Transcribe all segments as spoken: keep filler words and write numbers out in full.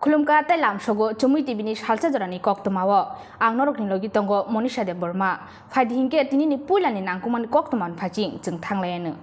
Khulumkha tei lamsogo Chumui T V ni salsa jorani koktwmao. Ang norokni logi tongo Monisha Debbarma. Phaidi hinkhe tinini puilani nangkukmani koktwmani phaiching chwng thanglaianw.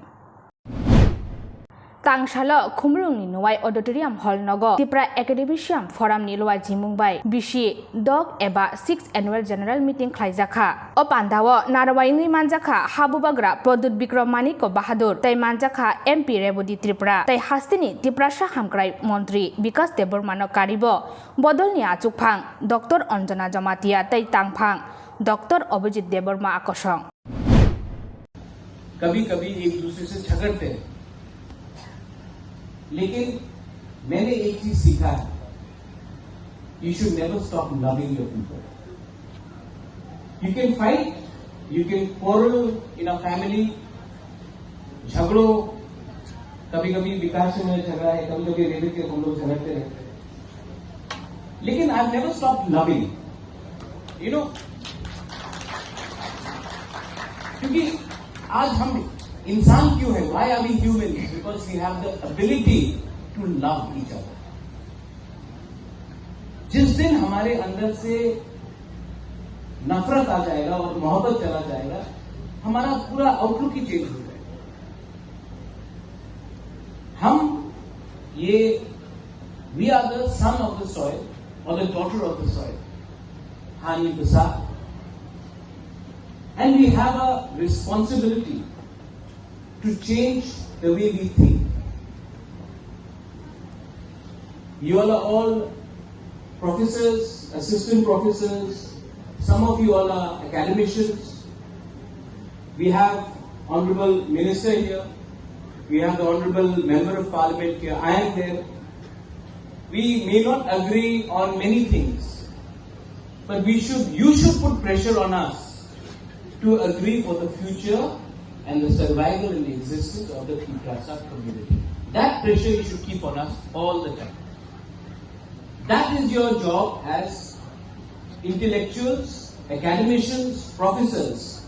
Tangsalo Khumulwngni Nuwai Auditorium Hall nogo Tipra Academician Forum ni luajimung bai bisi dok eba six Annual General Meeting khlaijakha. O pandao narwai wngwi manjakha ha bubagra Pradyut Bikram Manikya Bahadur tei manjakha M P Rebati Tripura tei hasteni Tiprasa hamkrai montri Bikas Debbarmano karibo bodolni achukphang Doctor Anjana Jamatia tei tangphang Doctor Abhijit Debbarma akosong. कभी कभी एक दूसरे से झगड़ते हैं, लेकिन मैंने एक चीज सीखा है, you should never stop loving your people. You can fight, you can quarrel in a family, झगड़ो, कभी कभी विकास से मेरा झगड़ा है, कभी कभी रेबित के हम लोग झगड़ते रहते हैं, लेकिन I never stop loving, you know. क्योंकि आज हम इंसान क्यों है, why are we human? Because we have the ability to love each other. जिस दिन हमारे अंदर से नफरत आ जाएगा और मोहब्बत चला जाएगा, हमारा पूरा आउटलुक ही चेंज हो जाएगा। हम ये, we are the son of the soil or the daughter of the soil. Hani basa. And we have a responsibility to change the way we think. You all are all professors, assistant professors, some of you all are academicians. We have Honorable Minister here, we have the Honorable Member of Parliament here, I am there. We may not agree on many things, but we should, you should put pressure on us to agree for the future and the survival and the existence of the Tiprasa community. That pressure you should keep on us all the time. That is your job as intellectuals, academicians, professors.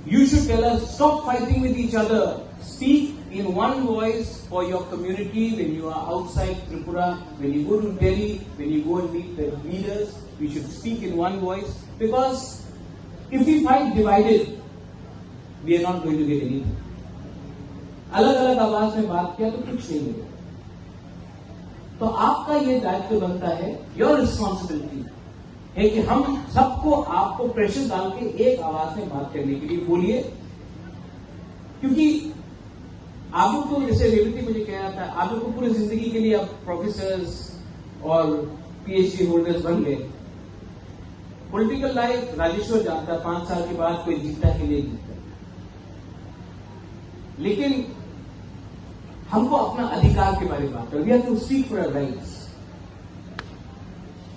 You should tell us, stop fighting with each other. Speak in one voice for your community when you are outside Tripura, when you go to Delhi, when you go and meet the leaders. We should speak in one voice, because if we fight divided, we are not going to get anything. अलग अलग आवाज में बात किया तो कुछ नहीं मिलेगा। तो आपका ये दायित्व बनता है, योर रिस्पॉन्सिबिलिटी है कि हम सबको, आपको प्रेशर डाल के एक आवाज में बात करने के लिए बोलिए। क्योंकि आप लोग तो, जैसे रेवती मुझे कह रहा था, आप लोग को पूरी जिंदगी के लिए आप प्रोफेसर्स और पीएचडी होल्डर्स बन गए। पॉलिटिकल लाइफ राजेश्वर जानता है, पांच साल के बाद कोई जीतता कि नहीं जीतता, लेकिन हमको अपना अधिकार के बारे में बात करना। We have to speak for our rights.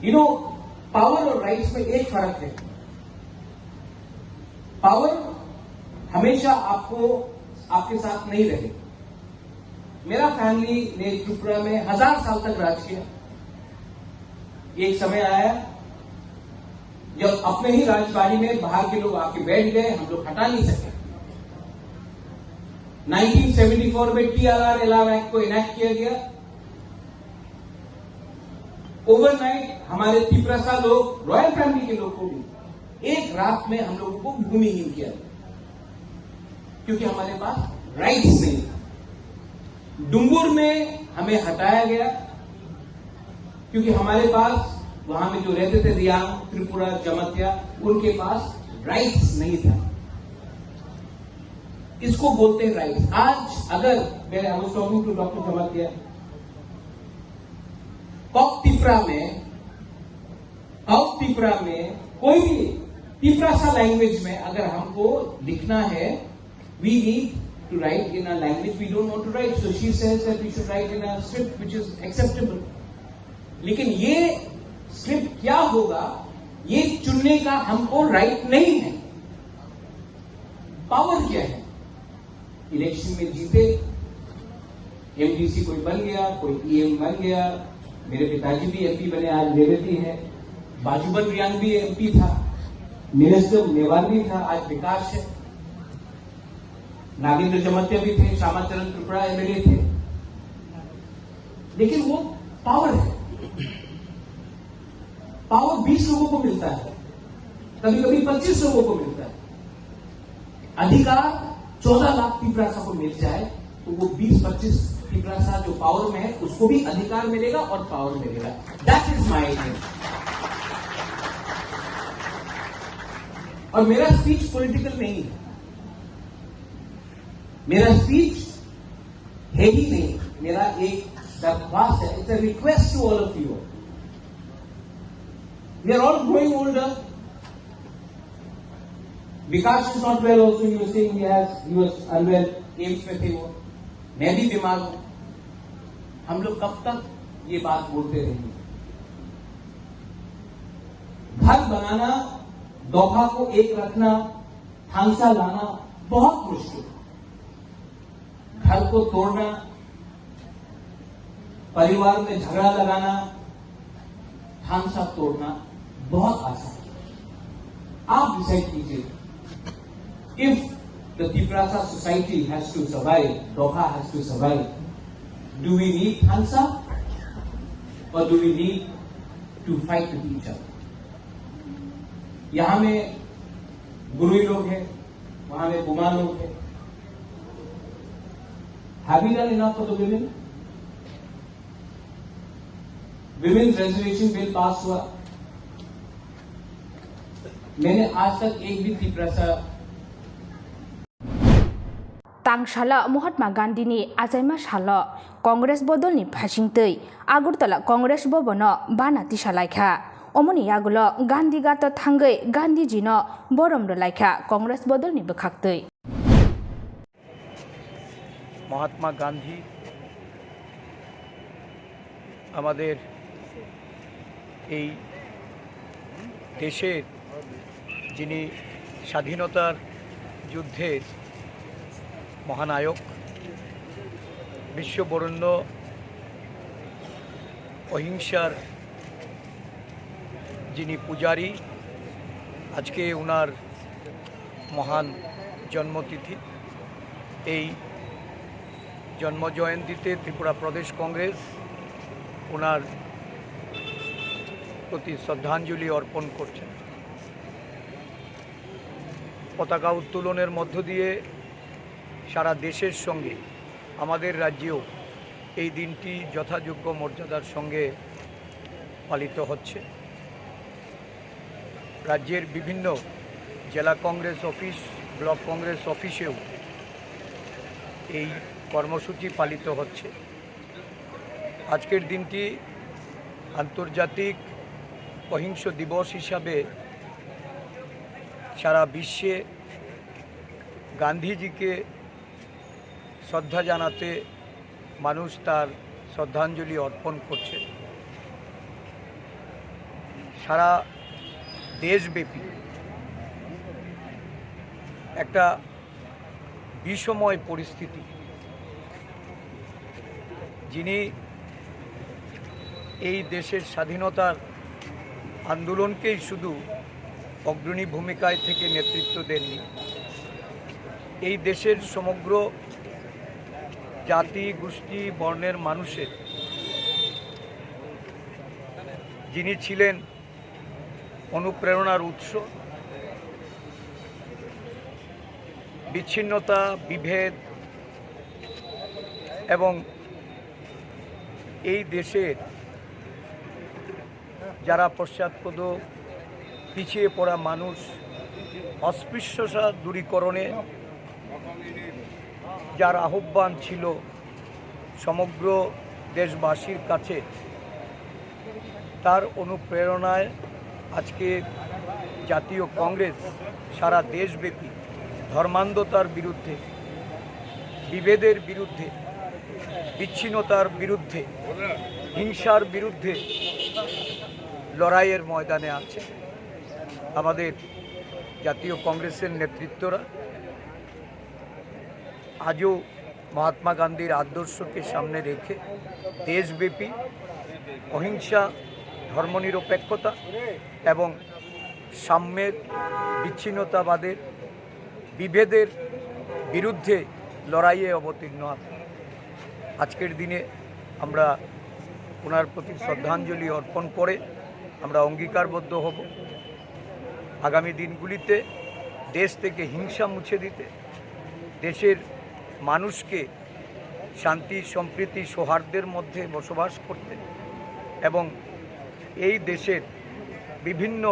You know, power और राइट्स में एक फर्क है। पावर हमेशा आपको, आपके साथ नहीं रहे। मेरा फैमिली ने त्रिपुरा में हजार साल तक राज किया। एक समय आया जब अपने ही राजबाड़ी में बाहर के लोग आके बैठ गए, हम लोग हटा नहीं सके। नाइनटीन सेवेंटी फ़ोर में टीआरआर एलआर एक्ट को इनैक्ट किया गया। ओवरनाइट हमारे तिपरासा लोग, रॉयल फैमिली के लोग को भी एक रात में हम लोगों को भूमिहीन किया गया, क्योंकि हमारे पास राइट्स नहीं था। डुम्बुर में हमें हटाया गया, क्योंकि हमारे पास, वहां में जो रहते थे रियांग, त्रिपुरा, जमातिया, उनके पास राइट्स नहीं था। इसको बोलते हैं राइट्स। आज अगर मैं, I was talking to doctor Jamatia, Kok Tipra में, कॉक तिपरा में कोई भी तिपरासा लैंग्वेज में अगर हमको लिखना है, we need to write in a language we don't want to write. So she says that we should write in a script which is acceptable. लेकिन ये स्क्रिप्ट क्या होगा, ये चुनने का हमको राइट नहीं है। पावर क्या है? इलेक्शन में जीते, एमडीसी कोई बन गया, कोई ईएम बन गया, मेरे पिताजी भी एमपी बने, आज रेवती है, बाजूबन रियांग भी एमपी था, मिनिस्टर मेवाल भी था, आज विकास है। नागेंद्र जमातिया भी थे, श्यामाचरण त्रिपुरा एमएलए थे, लेकिन वो पावर है। पावर बीस लोगों को मिलता है, कभी कभी पच्चीस लोगों को मिलता है। अधिकार चौदह लाख तिपरासा को मिल जाए तो वो बीस पच्चीस तिपरासा जो पावर में है उसको भी अधिकार मिलेगा और पावर मिलेगा। That is my aim. और मेरा स्पीच पॉलिटिकल नहीं है, मेरा स्पीच है ही नहीं। मेरा एक दरख्वास्त है, it's a request to all of you. We are all growing older. Vikas is not well also, he was saying he has, he was unwell, AIIMS में थे वो, मैं भी बीमार हूँ। हम लोग कब तक ये बात बोलते रहेंगे? घर बनाना, दोफा को एक रखना, थांसा लाना बहुत मुश्किल है। घर को तोड़ना, परिवार में झगड़ा लगाना, थांसा तोड़ना बहुत आसान है। आप डिसाइड कीजिए, if the Tiprasa society has to survive, Doha has to survive, do we need Thansa or do we need to fight with each other? यहाँ में गुरुई लोग हैं, वहां में बुमा लोग हैं। Have we done enough for the women? Women reservation bill pass हुआ। मैंने आज तक एक भी Tiprasa Tangsalo Mahatma Gandhi ni achaima salo Congress bodol ni phasingtwi Agartala Congress Bhavan no bana tisa laikha. Omoni yagulo Gandhi Ghat o thangwi Gandhiji no borom rwlaikha Congress bodol ni bwkhaktwi. Mahatma গান্ধী আমাদের এই দেশের, যিনি স্বাধীনতার যুদ্ধের মহানায়ক, বিশ্ববরেণ্য অহিংসার যিনি পূজারী, আজকে ওনার মহান জন্মতিথি। এই জন্ম জয়ন্তীতে ত্রিপুরা প্রদেশ কংগ্রেস ওনার প্রতি শ্রদ্ধাঞ্জলি অর্পণ করছেন। পতাকা উত্তোলনের মধ্য দিয়ে সারা দেশের সঙ্গে আমাদের রাজ্যেও এই দিনটি যথাযোগ্য মর্যাদার সঙ্গে পালিত হচ্ছে। রাজ্যের বিভিন্ন জেলা কংগ্রেস অফিস, ব্লক কংগ্রেস অফিসেও এই কর্মসূচি পালিত হচ্ছে। আজকের দিনটি আন্তর্জাতিক অহিংস দিবস হিসাবে সারা বিশ্বে গান্ধীজিকে শ্রদ্ধা জানাতে মানুষ তার শ্রদ্ধাঞ্জলি অর্পণ করছে। সারা দেশব্যাপী একটা বিষময় পরিস্থিতি। যিনি এই দেশের স্বাধীনতার আন্দোলনকেই শুধু অগ্রণী ভূমিকায় থেকে নেতৃত্ব দেননি, এই দেশের সমগ্র জাতি, গোষ্ঠী, বর্ণের মানুষের যিনি ছিলেন অনুপ্রেরণার উৎস। বিচ্ছিন্নতা, বিভেদ এবং এই দেশের যারা পশ্চাৎপদ, পিছিয়ে পড়া মানুষ, অস্পৃশ্যতা দূরীকরণে যার আহ্বান ছিল সমগ্র দেশবাসীর কাছে, তার অনুপ্রেরণায় আজকে জাতীয় কংগ্রেস সারা দেশব্যাপী ধর্মান্ধতার বিরুদ্ধে, বিভেদের বিরুদ্ধে, বিচ্ছিন্নতার বিরুদ্ধে, হিংসার বিরুদ্ধে লড়াইয়ের ময়দানে আছে। আমাদের জাতীয় কংগ্রেসের নেতৃত্বরা আজও মহাত্মা গান্ধীর আদর্শকে সামনে রেখে দেশব্যাপী অহিংসা, ধর্মনিরপেক্ষতা এবং সাম্যের, বিচ্ছিন্নতাবাদের, বিভেদের বিরুদ্ধে লড়াইয়ে অবতীর্ণ আছেন। আজকের দিনে আমরা ওনার প্রতি শ্রদ্ধাঞ্জলি অর্পণ করে আমরা অঙ্গীকারবদ্ধ হব আগামী দিনগুলিতে দেশ থেকে হিংসা মুছে দিতে, দেশের মানুষকে শান্তি, সম্প্রীতি, সৌহার্দ্যের মধ্যে বসবাস করতে এবং এই দেশের বিভিন্ন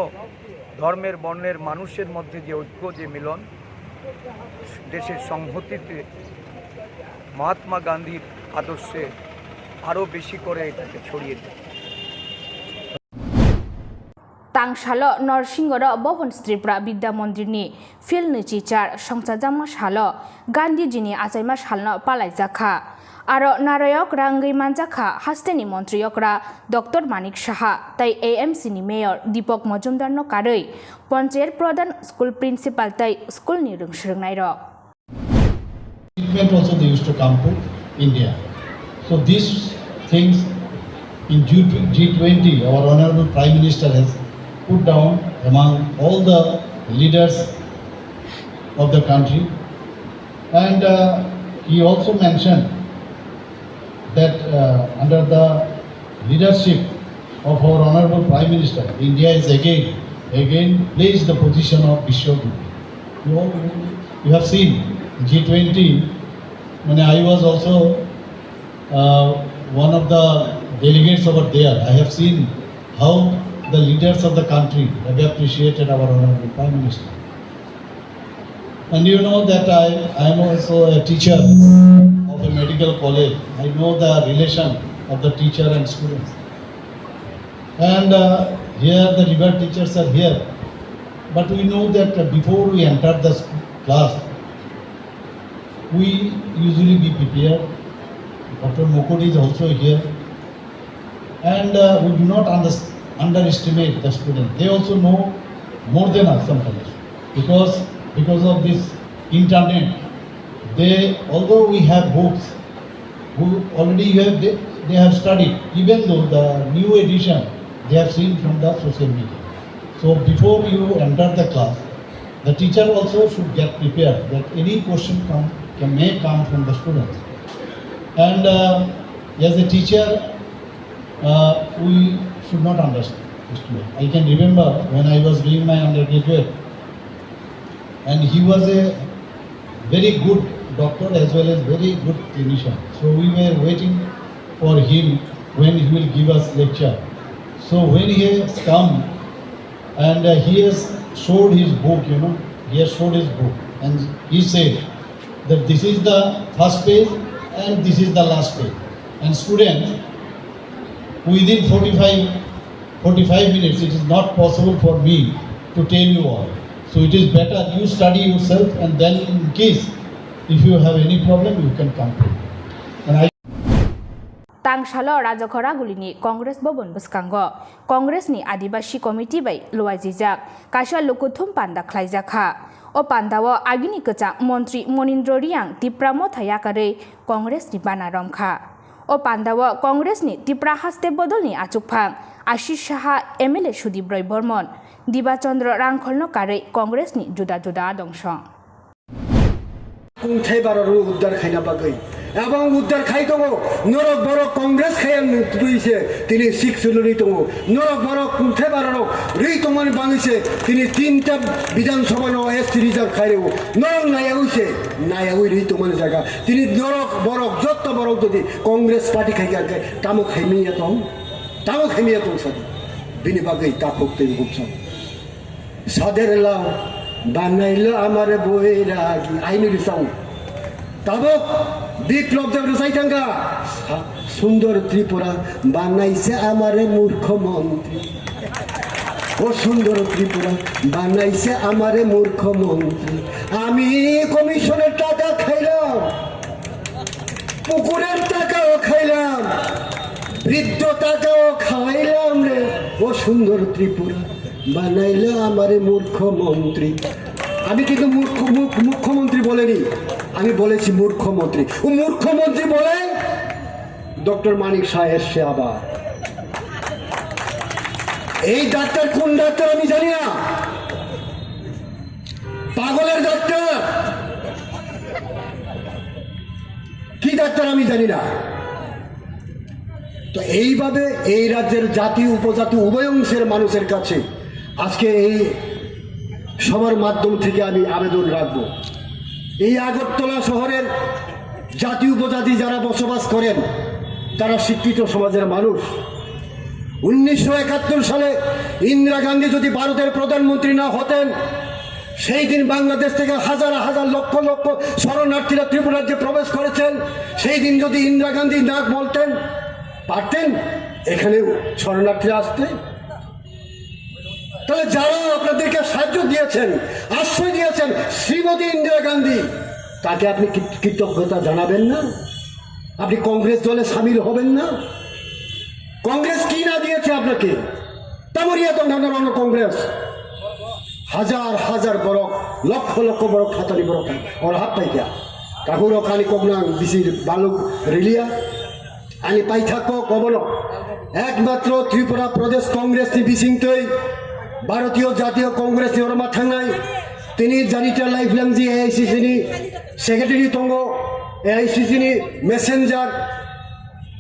ধর্মের, বর্ণের মানুষের মধ্যে যে ঐক্য, যে মিলন, দেশের সংহতিতে মহাত্মা গান্ধীর আদর্শে আরও বেশি করে এটাকে ছড়িয়ে দেয়। Tangsalo Norsingoro Bhavan Tripura Vidya Mondirni field ni chichar songchajakma salo Gandhijini achaima salno palaijak kha. Aro narayok rangwi manjak kha hasteni montri okra Doctor Manik Saha tei A M C ni mayor Deepak Majumdar no karwi Panchayat Pradhan, school principal tei school ni rwng swrwngnairok. Treatment also they used to come to India. So these things in G twenty, our Honorable Prime Minister has put down among all the leaders of the country. And uh, he also mentioned that uh, under the leadership of our Honorable Prime Minister, India is again, again placed the position of Vishwaguru. You all, you have seen G twenty, মানে, I was also uh, one of the delegates over there. I have seen how the leaders of the country have appreciated our Honorable Prime Minister. And you know that I, I am also a teacher of a medical college. I know the relation of the teacher and students. And uh, here the river teachers are here. But we know that uh, before we enter the sc- class, we usually be prepared. Doctor Mukut is also here. And uh, we do not under- underestimate the student. They also know more than us sometimes. Because, because of this internet, they, although we have books, who already you have, they, they have studied, even though the new edition they have seen from the social media. So before you enter the class, the teacher also should get prepared that any question come, can, may come from the students. And uh, as a teacher, uh, we should not underestimate. I can remember when I was doing my undergraduate, and he was a very good doctor as well as very good clinician. So we were waiting for him when he will give us lecture. So when he has come and uh, he has showed his book, you know, he has showed his book and he said that this is the first page and this is the last page. And students, within forty-five, forty-five minutes, it is not possible for me to tell you all. So it is better you study yourself, and then in case if you have any problem, you can come to me. And I Tangsalo Rajakhoragulini Congress Bhavan bwskango Congress ni Adibasi Committee bai luaijijak kaisa lukuthum panda khlaijak kha. O pandao agini kwchang montri Monindra Reang Tipra Motha yakarwi Congress ni bana romkha. O pandao Congress ni Tipra Haste Bodol ni achukphang Ashish Saha, M L A Sudip Roy Bormon, Diba Chandra Rangkhol no karwi Congress ni juda juda adong song. Kungthai barorok uddar khaina bagwi. Abang uddar khai tongo, norok borok Congress khai ang twi se tini six rwi tongo. Norok borok kungthai barorok rwi tongmani bagwi se tini tinta Bidhan Sabha no S T reserve khai rwo. Norok nayagwi se, nayagwi rwi tongmani jaga. Tini norok borok jotto borok jodi Congress party khai kha khe tamo khai miya tong? Tamo khai miya tong sadi. Bini bagwi takhuk tei buksa. Sader lao, banailo amare boiragi. Aini rwchapmung. Tabuk Biplop Deb rwchai thangkha. Sa-, Sundor Tripura, banaise amare murkho montri. O Sundor Tripura, banaise amare murkho montri. Ami commission-er taka khailam. Pukurer takao khailam, briddo takao khawailam re, o Sundor Tripura, banailo amare murkho montri. আমি কিন্তু মূর্খ, মূর্খ, মুখ্যমন্ত্রী বলেনি, আমি বলেছি মূর্খ মন্ত্রী। ও মূর্খ মন্ত্রী বলে ডক্টর মানিক শাহ এসছে আবার। এই ডাক্তার কোন ডাক্তার আমি জানি না, পাগলের ডাক্তার। কি ডাক্তার আমি জানি না, তো এইভাবে এই রাজ্যের জাতি উপজাতি উভয় অংশের মানুষের কাছে আজকে এই সভার মাধ্যম থেকে আমি আবেদন রাখব, এই আগরতলা শহরের জাতি উপজাতি যারা বসবাস করেন, তারা শিক্ষিত সমাজের মানুষ। উনিশশো একাত্তর সালে ইন্দিরা গান্ধী যদি ভারতের প্রধানমন্ত্রী না হতেন, সেই দিন বাংলাদেশ থেকে হাজার হাজার লক্ষ লক্ষ শরণার্থীরা ত্রিপুরা রাজ্যে প্রবেশ করেছেন, সেই দিন যদি ইন্দিরা গান্ধী না বলতেন, পারতেন এখানে শরণার্থীরা আসতে? তাহলে যারা আপনাদেরকে সাহায্য দিয়েছেন, আশ্রয় দিয়েছেন, শ্রীমতী ইন্দিরা গান্ধী, তাকে আপনি কৃ-, কৃতজ্ঞতা জানাবেন না? আপনি কংগ্রেস দলে সামিল হবেন না? কংগ্রেস কি না দিয়েছে আপনাকে? Tamoriya tongthana rokno Congress hajar hajar borok, lokho lokho borok, phatani borok oro hap paikha. Takhurok ani koknang bisi baluk riliya. Ani paithak kok obono ekmatro Tripura Pradesh Congress ni bisingtwi Bharatiyo Jatiyo Congress ni oro ma thangnai. Tini Janita Lifeline ji A I C C ni secretary tongo, A I C C ni messenger,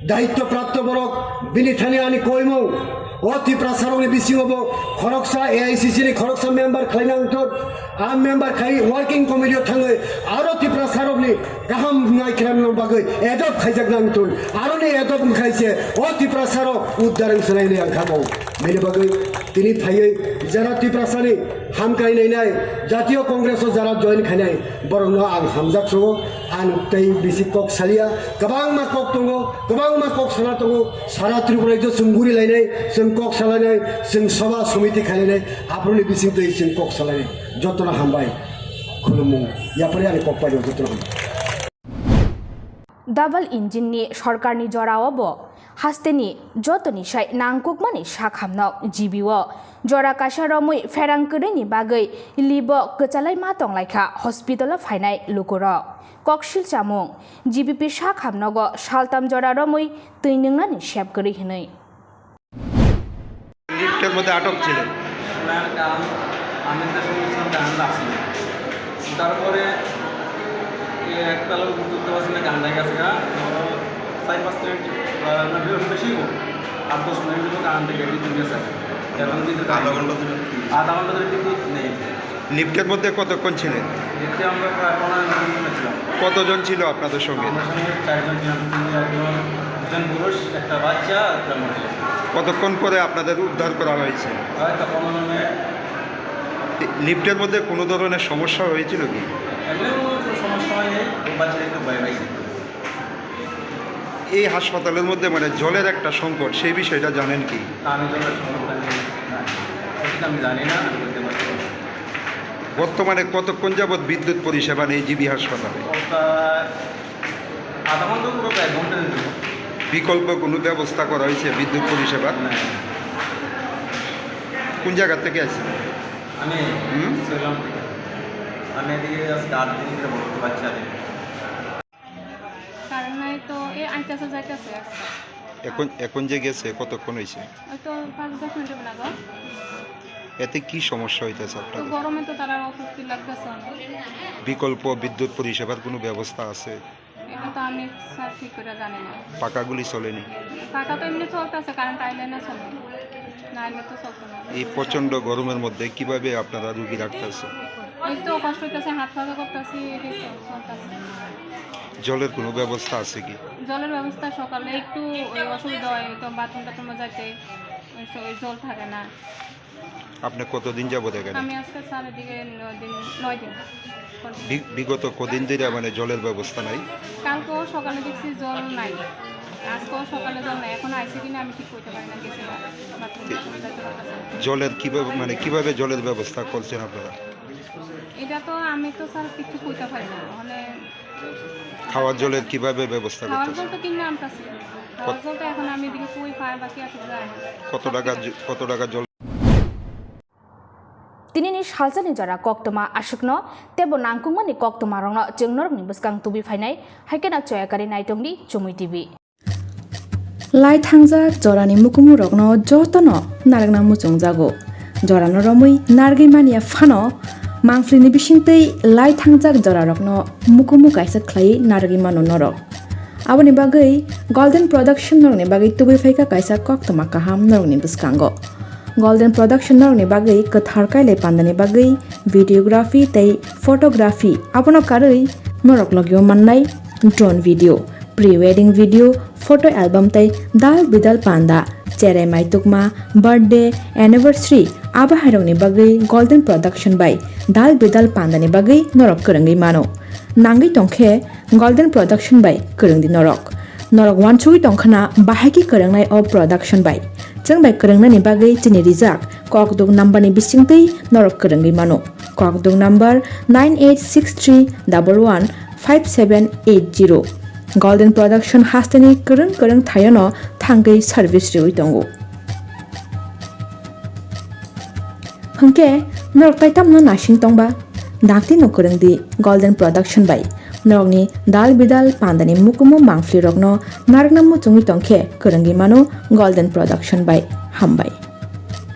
daityo prapto borok, bini thani ani koimung. O Tiprasarokni bisingo bo khoroksa A I C C ni khoroksa member khlaina wngthun, a member khai working committee o thangwi aro Tiprasarokni kaham naikhrana bagwi adopt khaijak nang wngthun, aroni adopt wngkhai se o Tiprasarok uddar wngsanai hinwi ang kha bo. Bini bagwi tini phaiwi jara Tiprasani hamkrai nainai, Jatiyo Congress o jara join khainai, borokno ang hamjak sugo. Ang tei bisi kok salia, kwbangma kok tongo, kwbangma kok sana tongo. Sara Tripura rajyo chwng guri lainai, chwng kok salainai, chwng soba somiti khailainai, aphuruni bisingtwi chwng kok salainai. Jotono hambai, khulumung, yapari ani kok paio, jotono hambai. Double engine ni sorkarni jorao bo hasteni jotoni sai nangkukmani sakhamno G B o jora kaisa romwi pherang kwrwini bagwi libo kwchalai ma tonglaikha hospital o phainai lukurok. Koksil chamung, G B P sakhamnogo saltam jora romwi twi nwngnani sep kwrwi hwnwi. লিফটের মধ্যে আটক ছিলেন। ওনার কান, আমি তো শুনছিলাম কান আসলে। তারপরে এই একটা লোক বুঝতে পারছি না কান নাই গেছে গা। ধরো চার পাঁচ মিনিট, আহ, না, বেশি, বেশি হোক, আট দশ মিনিট হলো কান থেকে বিদ্যুৎ গেছে। এখন বিদ্যুৎ আধা ঘন্টা ধরে? আধা ঘন্টা ধরে বিদ্যুৎ নেই। লিফটের মধ্যে কতক্ষণ ছিলেন? লিফটে আমরা প্রায় পনেরো মিনিট ছিলাম। কতজন ছিল আপনাদের সঙ্গে? আমার সঙ্গে চারজন ছিলাম, তিনজন, একজন, একজন পুরুষ, একটা বাচ্চা, একটা মহিলা। কতক্ষণ পরে আপনাদের উদ্ধার করা হয়েছে? হয়তো পনেরো মিনিট। লি-, লিফটের মধ্যে কোনো ধরনের সমস্যা হয়েছিল কি? এমনি কোনো সমস্যা হয়নি, ও বাচ্চাটা একটু ভয় পাইছে। এই হাসপাতালের মধ্যে মানে জলের একটা সংকট, সেই বিষয়টা জানেন কি? না, আমি জলের সংকট জানি না। সঠিক আমি জানি না, আমি বলতে পারছি না। বর্তমানে কতক্ষণ যাবত বিদ্যুৎ পরিষেবা নেই জিবি হাসপাতালে? প্রায় আধা ঘন্টা, পুরো প্রায় ঘন্টা হয়ে গেল। বিকল্প কোনো ব্যবস্থা করা হয়েছে বিদ্যুৎ পরিষেবার? না। কোন জায়গা থেকে আসছেন? আমি হুম? শ্রীরাম থেকে। আমি এদিকে আজকে আট দিন ধরে বসতে পারছি আর কি। কারেন্ট নাই তো, এ আইতাছে যাইতাছে আজকে। এখন, এখন যে গেছে, কতক্ষণ হয়েছে? ওই তো পাঁচ দশ মিনিট হবে না গো। এতে কি সমস্যা হইতেছে তো আপনাদের? গরমে তো তারা অস্বস্তি লাগতেছে অনেক। বিকল্প বিদ্যুৎ পরিষেবার কোনো ব্যবস্থা আছে? এটা তো আমি স্যার ঠিক করে জানি না। পাকাগুলি চলেনি? পাকা তো এমনি চলতেছে, কারেন্ট আইলে না চলে, না আইলে তো চলতো না। এই প্রচণ্ড গরমের মধ্যে কিভাবে আপনারা রুগী রাখতেছে? এই তো কষ্ট হইতেছে, হাত পাকা করতেছি, এটাই তো চলতেছে। জলের কোনো ব্যবস্থা আছে কি? জলের ব্যবস্থা সকালে একটু ওই অসুবিধা হয়, তো বাথরুম টাথরুমে যাইতে ওই স-, ওই জল থাকে না। আপনি কতদিন যাবত এখানে? আমি আজকে স্যার এদিকে নয় দিন, নয় দিন। বি-, বিগত কদিন ধরে মানে জলের ব্যবস্থা নাই? কালকেও সকালে দেখছি জল নাই, আজকেও সকালে জল নাই। এখন আইছে কিনা আমি ঠিক করতে পারি না, গেছে বাথরুম টাথরুমে যাইতে পারতেছে না। জলের কিভাবে, মানে কিভাবে জলের ব্যবস্থা করছেন আপনারা? এটা তো আমি তো স্যার কিছু কইতে পারি না, মানে খাওয়ার জলের কিভাবে ব্যবস্থা খাওয়ার করতেছেন? জল তো কিনে আনতেছি, খাওয়ার জল তো এখন আমি এদিকে কই পাই বা কি আছে জানি না। কত টাকা জ-, কত টাকা জল? Tinini salsani jora koktwma aswkno teibo nangkukmani koktwmarokno chwng norokni bwskang tubui phainai, hai kheno choya karwi naitokdi Chumui T V. Lai thangjak jorani mukumurokno jotono narwkna muchungjago. Jorano romwi narwgwi manya phano mangphlini bisingtwi lai thangjak jorarokno mukumu kaisa khlaiwi narwgwi mano norok. Aboni bagwi Golden Production norokni bagwi tubui phaikha kaisa koktwma kaham norokni bwskango. Golden Production norokni bagwi kwthar kailai pandani bagwi videography tei photography, abono karwi norok logio mannai drone video, pre-wedding video, photo album tei dal bidal panda, cherai maitukma, birthday, anniversary, abo hairokni bagwi Golden Production bai dal bidal pandani bagwi norok kwrwngwi mano. Nangwi tongkhe Golden Production bai kwrwngdi norok. Norok uansugwi tongkhana bahai khe kwrwngnai o production bai. Chwng bai kwrwngnani bagwi chini rijak kokduk number ni bisingtwi norok kwrwngwi mano. Kokduk number nine eight six three double one five seven eight zero. Golden Production hasteni kwrwng kwrwng thaiono thangwi service riwi tongo. Hwnkhe norok tai tamno nasing tongba? Dakti no kwrwng di Golden Production bai. Norokni dal bidal pandani mukumu mangpli rokno narwkna muchungwi tongkhe kwrwngwi mano Golden Production bai. Hambai.